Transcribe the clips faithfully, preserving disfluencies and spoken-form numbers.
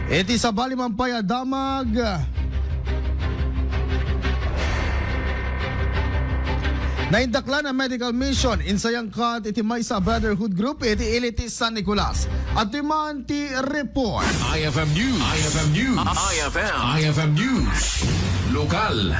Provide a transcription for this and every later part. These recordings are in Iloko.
Iti sabali man pay a damag, naindaklan a medical mission, insayangkat iti maysa a brotherhood group iti Iliti San Nicolas. Adtoy man ti report. I F M News. I F M News. I F M. I F M News. Lokal.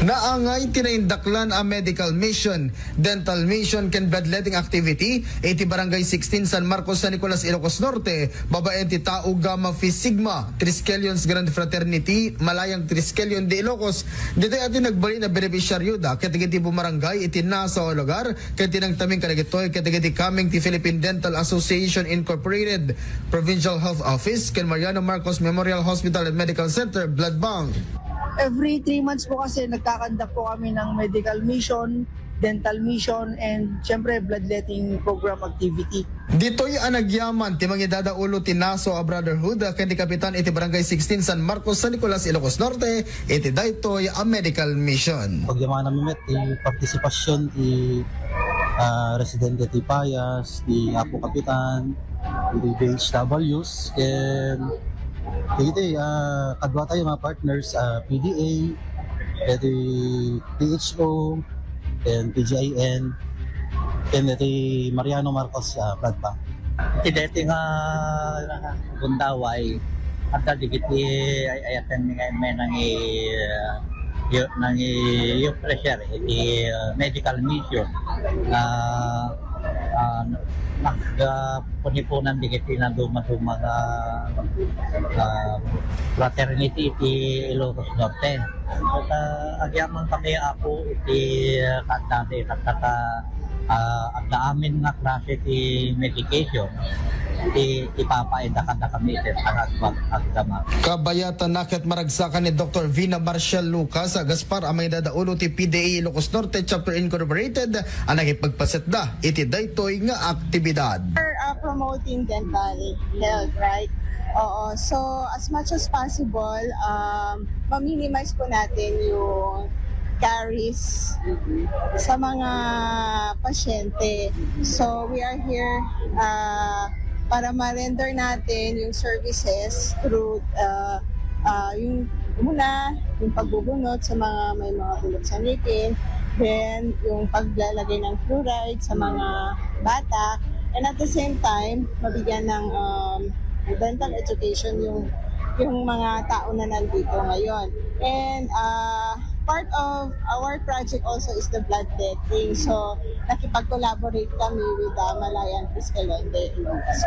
Naangay ti naindaklan a medical mission, dental mission ken bloodletting activity iti Barangay sixteen San Marcos, San Nicolas, Ilocos Norte, babaen ti Tau Gamma Phi Sigma Triskelions Grand Fraternity, Malayang Triskelion de Ilocos. Ditoy adtoy nagbalin a benepisyarioda ket dagiti bumarangay iti nasa a lugar ket ti nangtamin kadagitoy ket dagiti kameng ti Philippine Dental Association Incorporated, Provincial Health Office, ken Mariano Marcos Memorial Hospital and Medical Center Blood Bank. Every three months po kasi nagkakandak po kami ng medical mission, dental mission, and syempre bloodletting program activity. Ditoy a nagyaman ti mangidadaulo ti naso a brotherhood ken ti kapitan iti Barangay sixteen San Marcos, San Nicolas, Ilocos Norte, iti daytoy a medical mission. Pagyamanan mi met ti partisipasyon ti, ah, residente ti Payas, ti Apo Kapitan, ti D H Ws, ken dagiti, ah, kadua tayo nga partners, ah, P D A, iti P H O, ken P G I N, ken iti Mariano Marcos, ah, Blood Bank. Iti daytoy nga gundaway, adda dagiti ay-ayaten nga immay nangi-, ah, yu-, nangi-, yu-, pressure iti, ah, medical mission. Ah, ah, nag-, ah, punipunan dagiti naduma-duma nga, ah, fraternity iti Ilocos Norte. Ket, ah, agyaman kami, Apo, iti, ah, kaadda, ket, ah, adda amin nga klase ti medication ti ipapaida kadakami iti panagpag-agdama. Kabayatan na ket maragsakan ni Doktor Vina Marcial Lucas Gaspar a mangidadaulo ti P D A Ilocos Norte Chapter Incorporated a nakipagpasetda iti daytoy nga aktibidad. We're, uh, promoting dental health, right? Oo. So, as much as possible, um, ma-minimize po natin yung caries sa mga pasyente. So, we are here, uh, para ma-render natin yung services through, uh, uh, yung muna, yung pagbubunot sa mga may mga bulok sa ngipin, then yung paglalagay ng fluoride sa mga bata, and at the same time, mabigyan ng, um, dental education yung, yung mga tao na nandito ngayon. And, uh, part of our project also is the bloodletting. So, nakipag-collaborate kami with the Malayan Fiscal Law and the Ilocos.